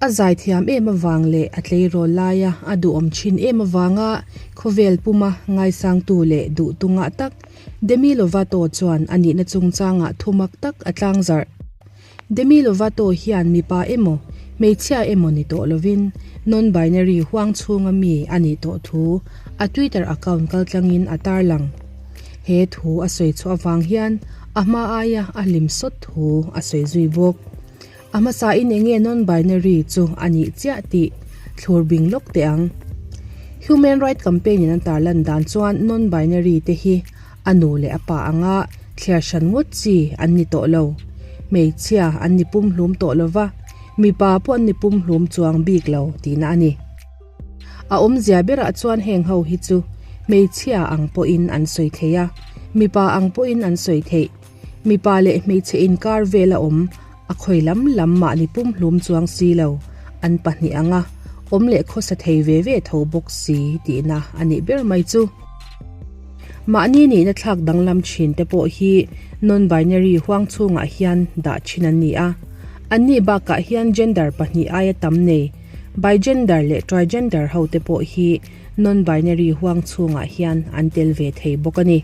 A zaithiam em avang leh a tleirawl laia a duhawm thin em avanga khawvel puma ngaisangtu leh duhtu ngah tak Demi Lovato chuan a nihna chungchangah thu mak tak a tlangzarh. Demi Lovato hian mipa emaw hmeichhia emaw ni tawh lovin non-binary huang chhunga mi a nih tawh thu a Twitter account kaltlangin a tarlang. He thu a sawi chhuah avang hian a hma aia a hlim sawt thu a sawi zui bawk. A hmasain enge non-binary chu a nih chiah tih thlur bing lawk teh ang. Human Right Campaign in an tarlan dan chuan non-binary te hi a nu leh a pa anga thliar hran ngawt chi an ni tawh lo. Hmeichhia an ni pumhlum tawh lova, mipa pawh an ni pumhlum chuang bik lo tihna a ni. A awmzia berah chuan heng ho hi chu hmeichhia ang pawhin an sawi thei a, mipa ang pawhin an sawi theih. Mipa leh hmeichhe inkar vel a awm, a khawi lam lam mahni pumhlum chuang si lo, an pahnih anga awm leh khawsa thei ve ve tho bawk si tihna a nih ber mai chu. Mahni nihna thlak danglam thin te pawh hi non-binary huang chhungah hian dah thin an ni a, anni bakah hian gender pahnih aia tam nei, bigender leh trigender ho te pawh hi non-binary huang chhungah hian an tel ve thei bawk a ni.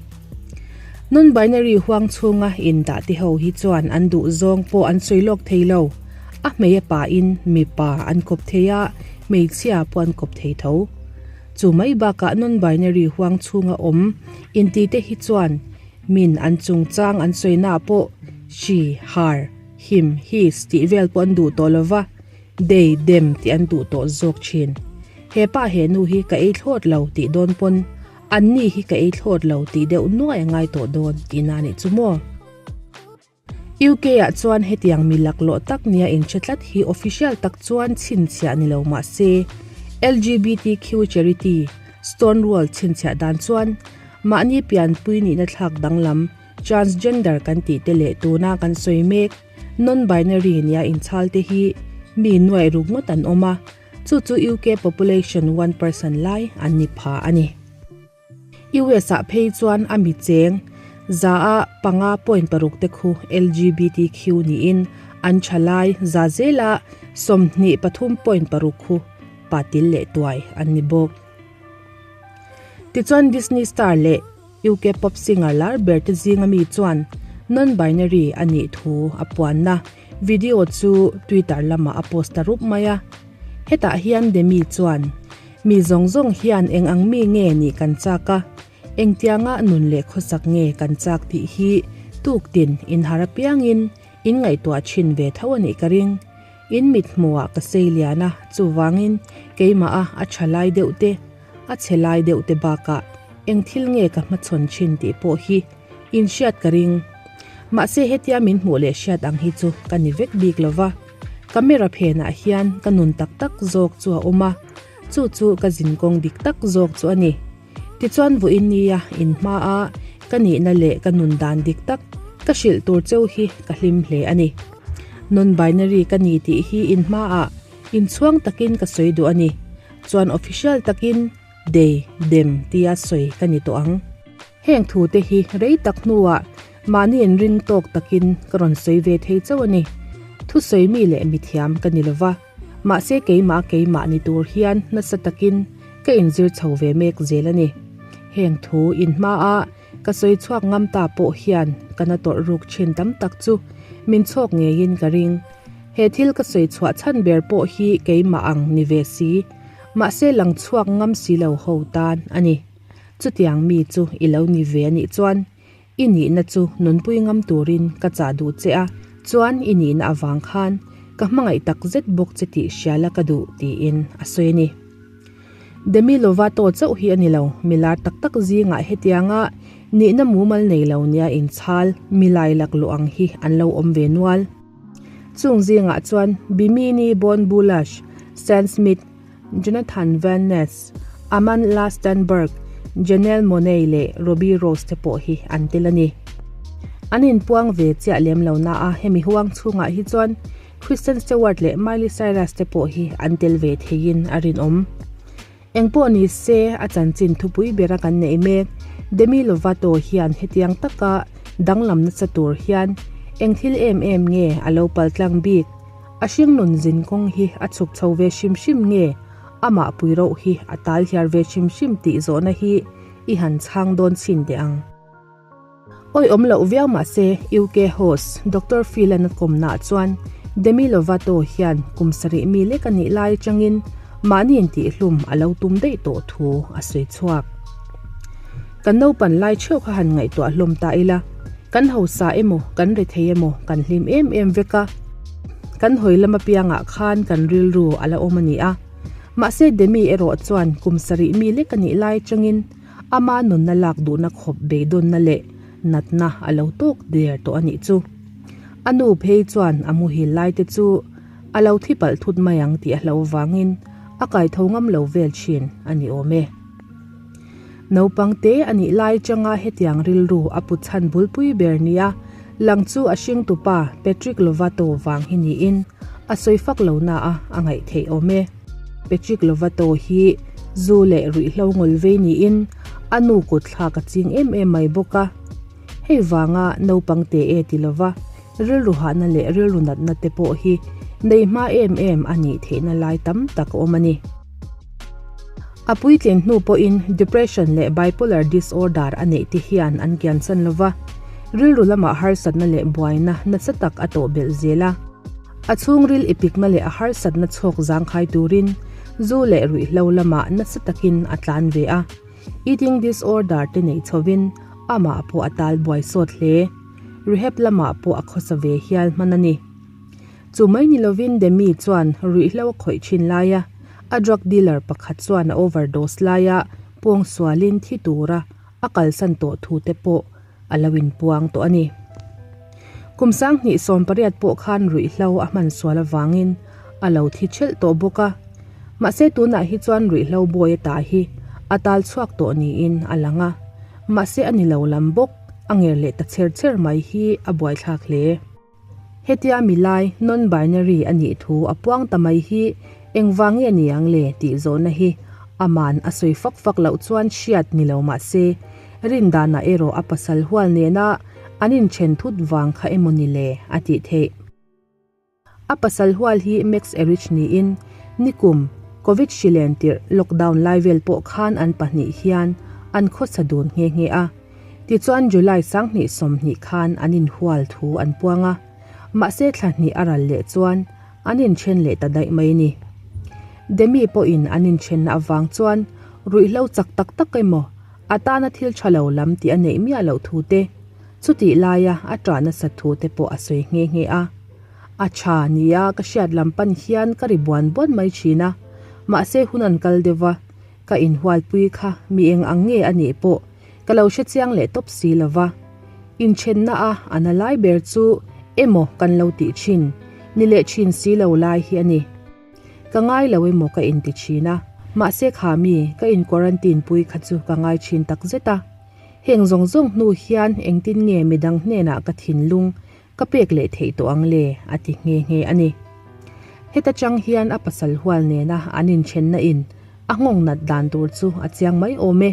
Non-binary huang chhunga indah te ho hi chuan an duh zawng pawh an sawi lawk thei lo. A hmei a pain mipa an kawp thei a, hmeichhia pawh an kawp thei tho. Chu mai bakah non-binary huang chhunga awm inti te hi chuan min an chungchang an sawina pawh she, her, him, his tih vel pawh an duh tawh lo va, they, them tih an duh tawh zawk thin. He pa he nu hi ka ei thlawt lo tih dawn pawn Anni hi ka ei thlawt lo tih deuh nuai a ngai tawh dawn tihna a nih chu maw? UK ah chuan hetiang mi laklawh tak nia inhre tlat hi official tak chuan chhinchhiah ni lo mah se, LGBTQ charity Stonewall chhinchhiah dan chuan mahni pianpui nihna thlak danglam transgender kan tih te leh tuna kan sawi mek non-binary nia inchhal te hi mi nuaih ruk ngawt an awm a, Chu chu UK population 1% lai an ni pha a ni. US ah phei chuan a mi cheng 5.6 te khu LGBTQ niin an tha lai za zela 23.6 khu patil leh tuai an ni bawk. Tichuan Disney star leh UK pop singer lar ber te zinga mi chuan non-binary a nih thu a puanna Video chu Twitter lamah a post ta rup mai a. Hetah hian Demi chuan, Mi zawng zawng hian eng ang mi nge nih kan chak a, engtianga nun leh khawsak nge kan chak tih hi tuktin inhar apiangin in ngaihtuah thin ve tho a nih ka ring. In mit hmuhah ka sei lian a, chuvangin keimah a a tha lai deuh te, a chhe lai deuh te bakah eng thil nge ka hmachhawn thin tih pawh hi In hriat ka ring. Mahse hetia min hmuh leh hriat ang hi chu ka ni vek bik lo va. Camera phenah hian ka nun tak tak zawk chu a awm a, chu chu ka zinkawng dik tak zawk chu a ni. Tichuan vawiin nia in hmaa ka nihna leh ka nun dan dik tak ka hrilh tur cheu hi ka hlim hle a ni. Non-binary ka ni tih hi in hmaah inchhuang takin ka sawi duh a ni. Chuan official takin They, them tia sawi ka ni tawh ang. Heng thu te hi rei tak hnuah mahni inring tawk takin ka rawn sawi ve thei chauh a ni. Thusawi mi leh mithiam ka ni lova, mahse keimah keimah ni tur hian nasa takin ka inzir chho ve mek zel a ni. Heng thu inhmaa ka sawi chhuak ngam ta pawh hian ka na tawrh ruk thin tam tak chu min chhawk ngeiin ka ring. He thil ka sawi chhuah chhan ber pawh hi keimah ang ni ve si, mahse lang chhuak ngam si lo ho tan a ni. Chutiang mi chu i lo ni ve a nih chuan i nihna chu nunpui ngam turin ka chah duh che a, chuan i nihna avang khan ka hmangaih tak zet bawk che tih hriala ka duh tiin a sawi a ni. Demi Lovato chauh hi a ni lo, milar tak tak zingah hetianga nihna mumal nei lo nia inchhal milai laklawh ang hi an lo awm ve nual. Chung zingah chuan Bimini Bon Boulash, Stan Smith, Jonathan Van Ness, Amandla Stenberg, Janelle Monáe leh Robbie Rose te pawh hi an tel a ni. An inpuang ve chiah lem lo na a, hemi huang chhungah hi chuan Kristen Stewart leh Miley Cyrus te pawh hi an tel ve theiin a rinawm. Engpawh ni se, a chanchin thupui bera kan neih mek Demi Lovato hian hetiang taka danglam nasa tur hian eng thil em em nge a lo paltlang bik? A hringnun zin kawng hi a chhuk chho ve hrim hrim nge amah pui roh hi a tal hiar ve hrim hrim tih zawhna hi i han chhang dawn chhin teh ang. Awi awm loh viau mah se UK host Doctor Phil-a'n a kawmnaah chuan Demi Lovato hian kum sarih mi lek a nih lai atangin mahni intihhlum a lo tum daih tawh thu a sawi chhuak. Kan naupan lai theuh kha han ngaihtuah hlawm ta ila, kan hausa emaw kan rethei emaw kan hlim em em vek a, kan hawi lam apiangah khan kan rilru a la awm a ni a. Mahse Demi erawh chuan kum sarih mi lek a nih lai atangin ama nunna lak duhna khawp beidawnna leh natna a lo tawk der tawh a nih chu. A nu phei chuan a muhil lai te chu a lo thi palh thut mai ang tih a hlo vangin a kaitho ngam lo vel thin a ni awm e. Naupang te a nih lai changa hetiang rilru a put chhan bulpui ber nia lang chu a hringtupa Patrick Lovato vang hi niin a sawi fak lo na a a ngaih theih awm e. Patrick Lovato hi zu leh ruihhlo ngawl vei niin a nu kut thlak a ching em em mai bawk a. Hei vanga naupang te e ti lova rilru hahna leh rilru natna te pawh hi nei hma em em a nih theihna lai tam tak a awm a ni. A puitlin hnu pawhin depression leh bipolar disorder a neih te hian an kiansan lova, rilru lamah harsatna leh buaina nasa tak a tawh belh zel a. A chhungril i pikna leh a harsatna chhawk zangkhai turin zu leh ruihhlo lamah nasa takin a tlan ve a. Eating disorder te nei chhovin amah pawh a tal buai sawt hle. Rehab lamah pawh a khawsa ve hial hman a ni. Chu mai ni lovin Demi chuan ruihhlo a khawih thin laia a drug dealer pakhat chuan a overdose laia pawng sualin thi tura a kalsan tawh thu te pawh a lo inpuang tawh a ni. Kum 2018 pawh khan ruihhlo a hman sual avangin a lo thi thelh tawh bawk a. Mahse tunah hi chuan ruihhlo bawi a tah hi a tal chhuak tawh niin a lang a. Mahse a ni lo lam bawk a nger leh ta cher cher mai hi a buaithlak hle. Hetia milai, non-binary, a nih thu a puang ta mai hi engvang nge ni ang le tih zawhna hi aman a sawi fak fak loh chuan hriat ni lo mah se, rindanah erawh a pasal hual nena an inthen thut vang kha emaw ni le a tih theih. A pasal hual hi Max Ehrich niin nikum Covid hri len tirh lockdown lai vel pawh khan an pahnih hian an khawsa dun nghe nghe a. Tichuan July 2020 khan an inhual thu an puang a, mahse thla hnih a ral leh chuan an inthen leh ta daih mai a ni. Demi pawhin an inthenna avang chuan ruihhlo chak tak tak emaw a tana thil tha lo lam tih a neih miah loh thu te, chutih laia a ṭah nasat thu te pawh a sawi nghe nghe a. A tha nia ka hriat lam pan hian ka ri buan buan mai thin a, mahse hun an kal deuh va, Ka inhualpui kha mi eng ang nge a nih pawh ka lo hre chiang leh tawp si lo va. Inthenna a a na lai ber chu emaw kan lo tih thin ni leh thin si lo lai hi a ni. Ka ngai lo emaw ka inti thin a, mahse kha mi ka in quarantine pui kha chu ka ngai thin tak zet a. Heng zawng zawng hnu hian engtin nge midang hnenah ka thinlung Ka pek leh theih tawh ang le, a ti nghe nghe a ni. Heta chang hian a pasal hual nena an inthenna in a nghawng nat dan tur chu a chiang mai awm e.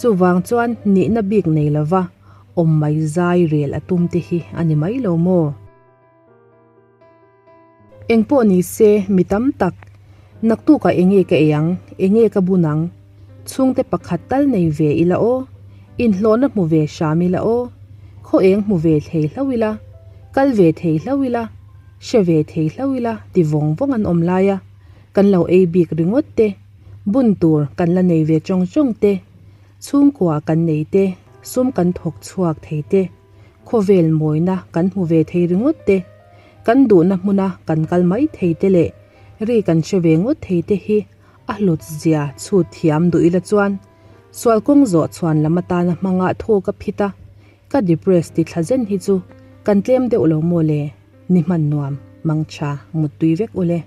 Chuvang chuan nihna bik nei lova awm mai zai rel a tum te hi a ni mai lo maw? Engpawh ni se, mi tam tak, naktukah enge ka ei ang, enge ka bun ang, chhungte pakhat tal nei ve ila aw, inhlawhna hmu ve hram ila aw, khaw eng hmu ve thei hlo ila, kal ve thei hlo ila, hre ve thei hlo ila ti vawng vawng an awm lai a, kan lo ei bik ringawt te, bun tur kan la nei ve chawng chawng te, chhungkua kan nei te, sum kan thawk chhuak thei te. Khawvel mawina kan hmu ve thei ringawt te, kan duhna hmuna kan kal mai thei te leh ri kan hre ve ngawt thei te hi a hlut zia chhut thiam duh ila chuan sual kawng zawh chhuan lam atana hmanga thawk a phit a, ka depress ti thla zen hi chu kan tlem deuh lo maw le, ni hman nuam, mangtha, muttui vek ule.